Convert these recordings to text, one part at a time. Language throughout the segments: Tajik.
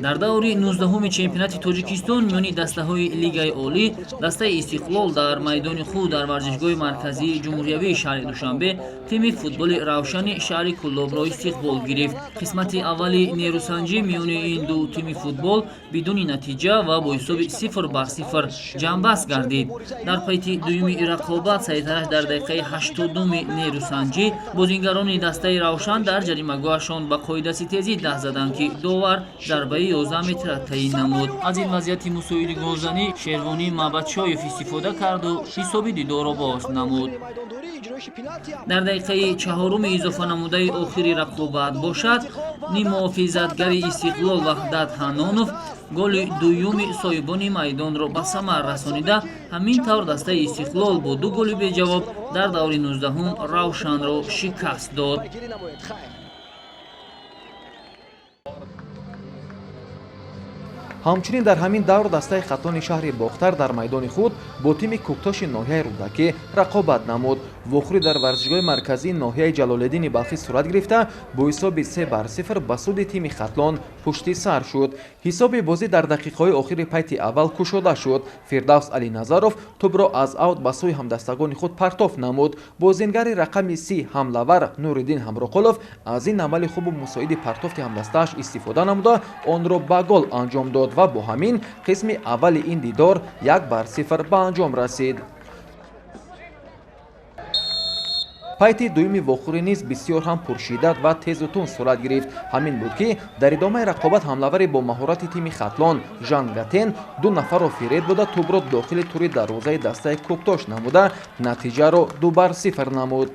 Дар даври 19-уми чемпионати Тоҷикистон миёни дастаҳои Лигаи Олӣ дастаи Истиқлол дар майдони худ дар варзишгоҳи марказии ҷумҳуриявии шаҳри Душанбе тими футболи Равшани шаҳри Кӯлобро истиқбол гирифт. Қисмати аввали нерӯсанҷӣ миёни ин ду тими футбол бидуни натиҷа ва бо ҳисоби 0-0 ҷамъбаст гардид. Дар пайти дуюми рақобат, саҳитараш дар дақиқаи 80-уми нерӯсанҷӣ, бозингарони дастаи Равшан дар ҷаримагоҳашон ба қоидаситезӣ даст заданд, ки довар зарбаи 11 метра таъин намуд. Аз ин вазъияти мусоиди голзанӣ Шервонӣ Маъбадшоев истифода карду ҳисоби дидорро боз намуд. Дар дақиқаи чаҳоруми изофанамудаи охири рақобат бошад, ниммуҳофизатгари Истиқлол Ваҳдат Ҳаннонов голи дуюми соҳибони майдонро ба самар расонида, ҳамин тавр дастаи Истиқлол бо ду голи беҷавоб дар даври 19-ум Равшанро шикаст дод. Ҳамчунин дар ҳамин давр дастаи Хатлони шаҳри Бохтар дар майдони худ бо тими Кӯктоши ноҳияи Рӯдакӣ рақобат намуд. Вохӯрӣ дар варзишгоҳи марказии ноҳияи Ҷалолиддини Балхӣ сурат гирифта, бо ҳисоби 3-0 ба суди тими Хатлон пушти сар шуд. Ҳисоби бозӣ дар дақиқаҳои охири пайти аввал кушода шуд. Фирдавс Алиназаров тӯбро аз аут ба сӯи ҳамдастагони худ партоф намуд. Бозингари рақами 30, ҳамлавар Нуриддин Ҳамроқулов аз ин амали хубу мусоиди партофти ҳамдастааш истифода намуда, онро ба гол анҷом дод ва бо ҳамин қисми аввали ин дидор 1-0 ба анҷом расид. Пайти дуюми вохӯрӣ низ бисёр ҳам пуршиддат ва тезу тунд сурат гирифт. Ҳамин буд, ки дар идомаи рақобат ҳамлавари бо маҳорати тими Хатлон Жан Гатен ду нафарро фиреб дода, тӯбро дохили тури дарвозаи дастаи Кӯктош намуда, натиҷаро 2-0 намуд.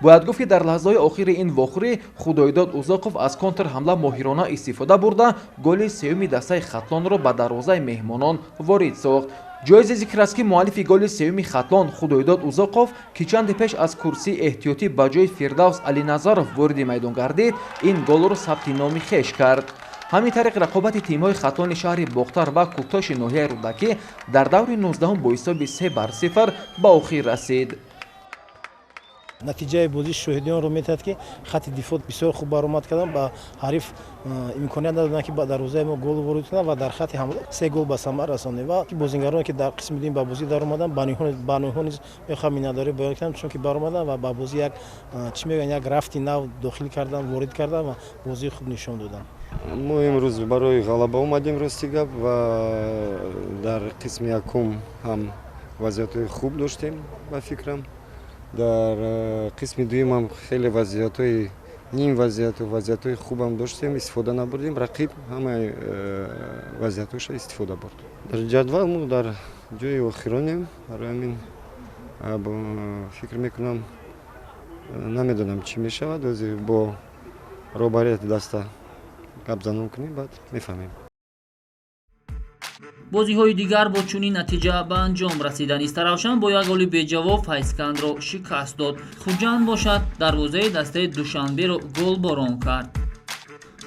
Бояд гуфт, ки дар лаҳзаҳои охири ин вохӯрӣ Худойдод Узоқов аз контрҳамла моҳирона истифода бурда, голи сеюми дастаи Хатлонро ба дарвозаи меҳмонон ворид сохт. Ҷоизи зикр аст, ки муаллифи голи сеюми Хатлон Худойдод Узоқов, ки чанде пеш аз курсии эҳтиётӣ ба ҷои Фирдавс Алиназаров вориди майдон гардид, ин голро сабти номи хеш кард. Ҳамин тариқ рақобати тимҳои Хатлони шаҳри Бохтар ва Кӯктоши ноҳияи Рӯдакӣ дар даври 19-ум бо ҳисоби 3-0 ба охир расид. Натиҷаи бозӣ шоҳидионро метиҳад, ки хатти дифоъ бисёр хуб баромад карданд, ба ҳариф имконият надоданд, ки ба дарвозаи мо гол ворид кунанд ва дар хатти ҳамла се гол ба самар расондем. Ва бозингароне, ки дар қисми дуюм ба бозӣ даромаданд, ба онҳо низ мехоҳам миннатдорӣ баён кунам, чунки баромаданд ва ба бозӣ як, чӣ мегӯянд, як рафти нав дохил карданд, ворид карданд ва бозии хуб нишон доданд. Мо имрӯз барои ғалаба омадем, рости гап, ва дар қисми якум ҳам вазъиятҳои хуб доштем, ба фикрам. Дар қисми дуюмам хеле вазъиятҳои ним вазъияту вазъиятҳои хубам доштем, истифода набурдем. Рақиб ҳамаи вазъиятҳоша истифода бурд. Дар ҷадвал мо дар ҷои охиронем, барои ҳамин фикр мекунам, намедонам, чӣ мешавад. Ҳозир бо роҳбарияти даста гапзанон кунем, баъд мефаҳмем. Бозиҳои дигар бо чунин натиҷа ба анҷом расиданд: Истаравшан бо як голи беҷавоб Файзкандро шикаст дод, Хуҷанд бошад дарвозаи дастаи Душанберо голборон кард.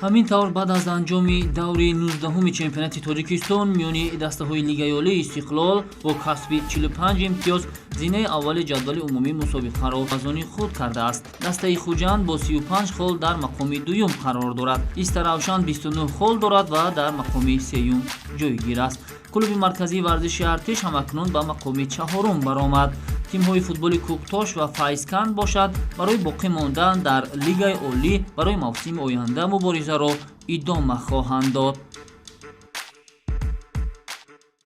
Ҳамин тавр, баъд аз анҷоми даври 19-уми чемпионати Тоҷикистон миёни дастаҳои Лигаи Олӣ, Истиқлол бо касби 45 имтиёз зинаи аввали ҷадвали умумии мусобиқаро аз они худ кардааст. Дастаи Хуҷанд бо 35 хол дар мақоми дуюм қарор дорад. Истаравшан 29 хол дорад ва дар мақоми сеюм ҷойгир аст. Клуби марказии варзиши Артиш ҳамакнун ба мақоми чаҳорум баромад. Тимҳои футболи Кӯктош ва Файзканд бошад барои боқӣ мондан дар Лигаи Олӣ барои мавсими оянда муборизаро идома хоҳанд дод.